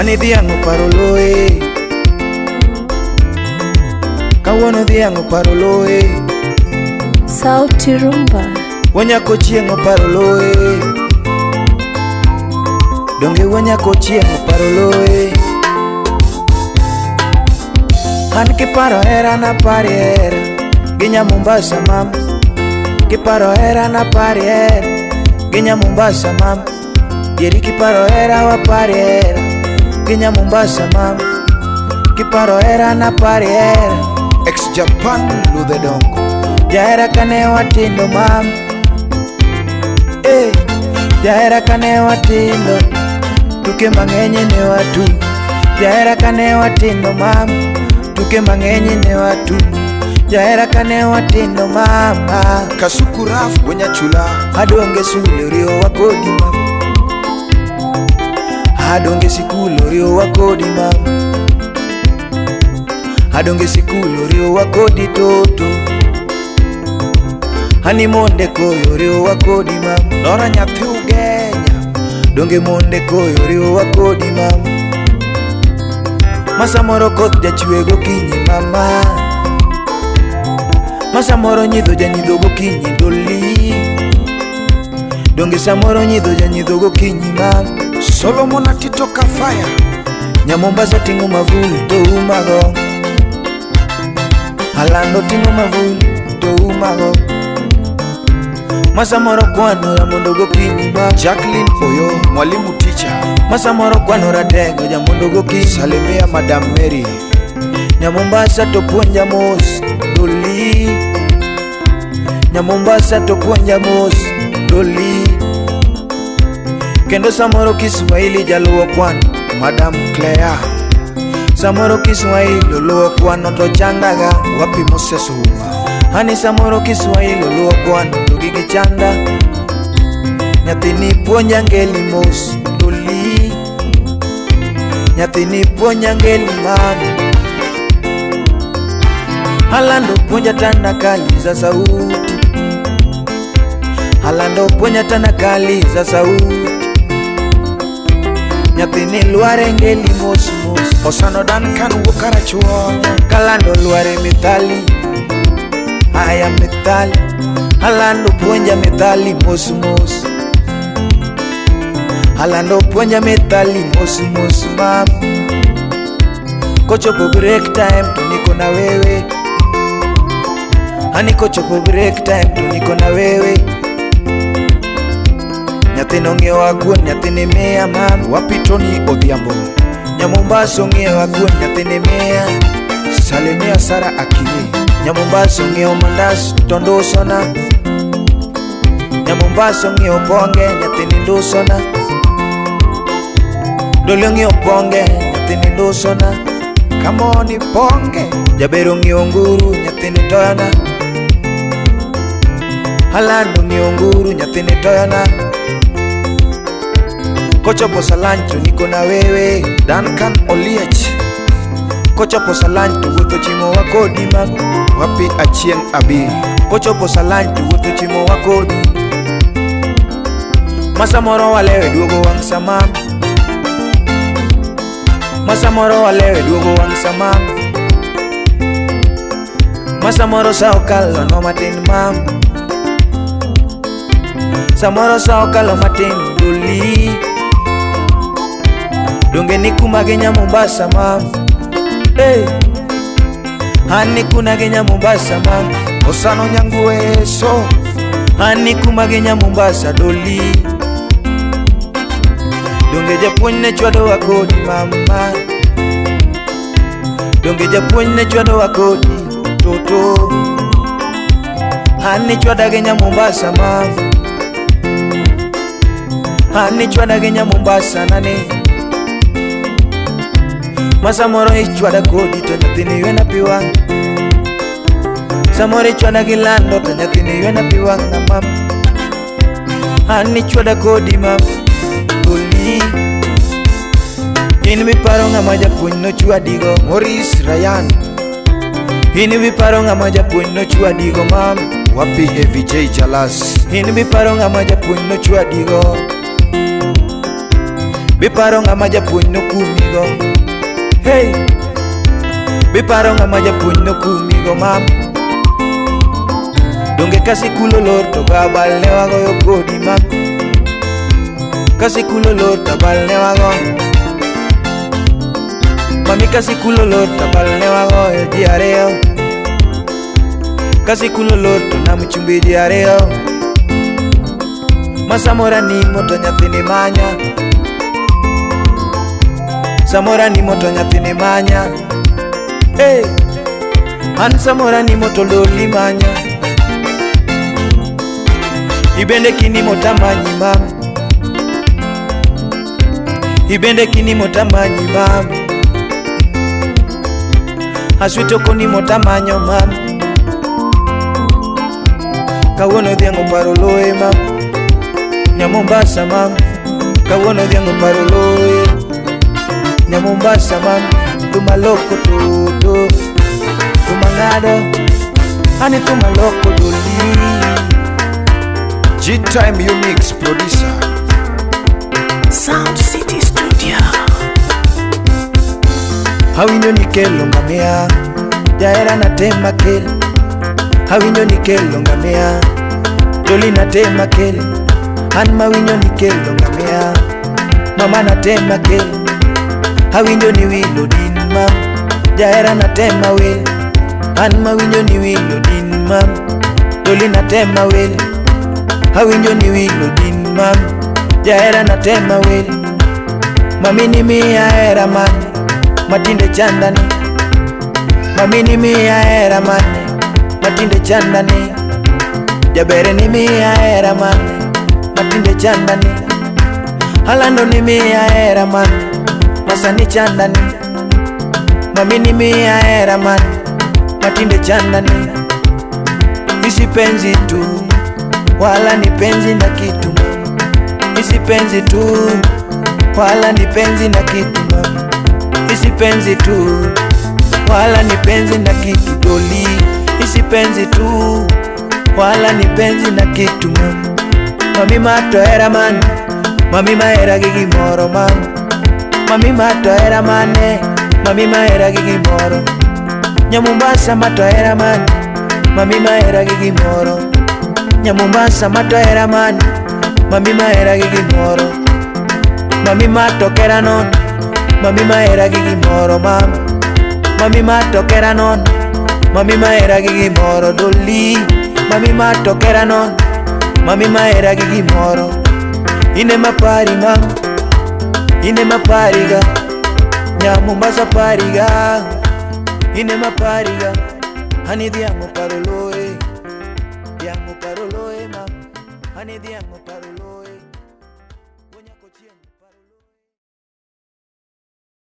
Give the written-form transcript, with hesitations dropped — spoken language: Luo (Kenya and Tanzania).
Ani dhiang' oparo loe. Kawuono dhiang' oparo loe. Sauti Rumba. Wanyako chieng' oparo loe. Donge wanyako chieng' oparo loe. An kiparo hera napari hera gi nya Mombasa mama. Kiparo hera napari hera gi nya Mombasa mama. Jeri kiparo hera wapari hera gi nya Mombasa mama. Kiparo hera napari hera. Ex Japan Ludhe Dongo. Jahera kane watindo mama. Eh, jahera kane watindo tuke mang'eny ne watugo. Jahera kane watindo mama, tuke mang'eny ne watugo. Jahera kane watindo mama. Kasuku Raf Wenyachula. Adonge sule oriwowa kodi mama. Adonge sikul oriwowa kodi mama. Adonge sikul oriwowa kodi toto. Ani monde koyo oriwowa kodi mama. Dora nyathi Ugenya. Donge monde koyo oriwowa kodi mama. Ma samoro koth jachwe gokinyi mama. Ma samoro nyidho janyidho gokinyi doli. Donge samoro nyidho janyidho gokinyi mama. Solomon Atito Kafaya. Nya Mombasa ting'o mavul to umago. Alando ting'o mavul to umago. Ma samoro kwano ramondo gokinyi mama. Jacqueline Oyo Mwalimu Teacher. Ma samoro kwano ratego jamondo gokinyi. Salimia Madam Mary. Nya Mombasa to puonja mos doli. Nya Mombasa to puonja mos doli. Kendo samoro Kiswahili jaluwo kwano. Madam Claire. Samoro Kiswahili oluwo kwano to chandaga. Wapi Moses Ouma. Ani samoro Kiswahili oluwo kwano to gigi chanda. Nyathini puonja ngeli mos doli. Nyathini puonja ngeli mama. Alando puonja tanakali za sauti. Alando puonja tanakali za sauti. Nyathini lware ngeli mos mos. Osano Duncan wuok Karachuonyo. Kalando lware mithali. Aya mithali. Alando puonja mithali mos mos. Alando puonja mithali mos mos mama. Kochopo break time to niko na wewe. Ani kochopo break time to niko na wewe. Nyathino ng'iewa kuon, nyathini miya mama. Wapi Tony Odhiambo. Nya Mombasa ong'iewa kuon, nyathini miya. Salimia Sara Akinyi. Nya Mombasa ong'iewo mandas to ndusona. Nya Mombasa ong'iewo bonge, nyathini ndusona. Doli ong'iewo bonge, nyathini ndusona. Come on ponge. Jaber ong'iewo nguru, nyathini toyona. Alando ong'iewo nguru, nyathini toyona. Kochopo sa lunch to niko na wewe. Duncan Oliech. Kochopo sa lunch to wuotho chimowa kodi ma. Wapi Achieng' Abi. Kochopo sa lunch to wuotho chimowa kodi. Ma samoro walewe duogo wang' sa mama. Ma samoro walewe duogo wang' sa mama. Ma samoro sa okalo no matin mama. Samoro sa okalo matin doli. Donge ni kuma gi nya Mombasa mama. Hey. An ni kuna gi nya Mombasa mama. Osano Nyangweso. An ni kuma gi nya Mombasa doli. Donge japuonj ne chwadowa kodi mama. Donge japuonj ne chwadowa kodi toto. An ni chwada gi nya Mombasa mama. An ni chwada gi nya Mombasa nani. Ma samoro ichwada kodi to nyathini ywena pi wang'. Samoro ichwada gi lando to nyathini ywena pi wang' mama. An ichwada kodi mama. Doli. In miparo ng'ama japuonj nochwadigo. Maurice Ryan. In miparo ng'ama japuonj nochwadigo mama. Wapi Heavy J Jalas. In miparo ng'ama japuonj nochwadigo. Biparo ng'ama japuonj nokumigo. Hey, biparo ng'ama japuonj nokumigo mam. Donge ka sikul olor to go abal ne wagoyo kodi mam. Ka sikul olor to abal ne wagoyo. Mami ka sikul olor to abal ne wagoyo ji ariyo. Ka sikul olor to nam chumbi ji ariyo. Ma samoro animo to nyathini manya. Samoro animo to nyathini manya. Hey, an samoro animo to loli manya. Ibende kinimo tamanyi mam. Ibende kinimo tamanyi mam. Aswito konimo tamanyo mam. Kawuono dhiang' oparo loye mam. Nya Mombasa mam. Kawuono dhiang' oparo loye. Nya Mombasa mam. Thuma loko toto. Thuma ng'ado. Ani thuma loko doli. G-Time Unix producer. Sound City Studio. Awinjo ni kelo ngamia, jahera natema kel. Awinjo ni kelo ngamia, doli natema kel. An mawinjo ni kelo ngamia, mama natema kel. Awinjo ni wilo din mam, jahera natema wel. An mawinjo ni wilo din mam, doli natema wel. Awinjo ni wilo din mam, jahera natema wel. Mami ni miya hera mane, matinde chandani. Mami ni miya hera mane, matinde chandani. Jabere ni miya hera mane, matinde chandani. Alando ni miya hera mane, masani chandani. Mami ni miya hera mane, matinde chandani. Isipenzi tu, wala ni penzi na kitu mama. Isipenzi tu, wala ni penzi na kitu mama. Isipenzi tu, wala ni penzi na kitu doli. Isipenzi tu, wala ni penzi na kitu mama. Mami mato hera mane, mami mahera gi gimoro mama. Mami mato hera mane, mami mahera gi gimoro. Nya Mombasa mato hera mane, mami mahera gi gimoro. Nya Mombasa mato hera mane, mami mahera gi gimoro. Mami mato kera nono, mami mahera gi gimoro mama. Mami mato kera nono, mami mahera gi gimoro doli. Mami mato kera nono, mami mahera gi gimoro. Ine mapari mam, ine mapariga. Nya Mombasa pariga, ine mapariga. Ani dhiang' oparo loe, dhiang' oparo loe mam. Ani dhiang' oparo loe.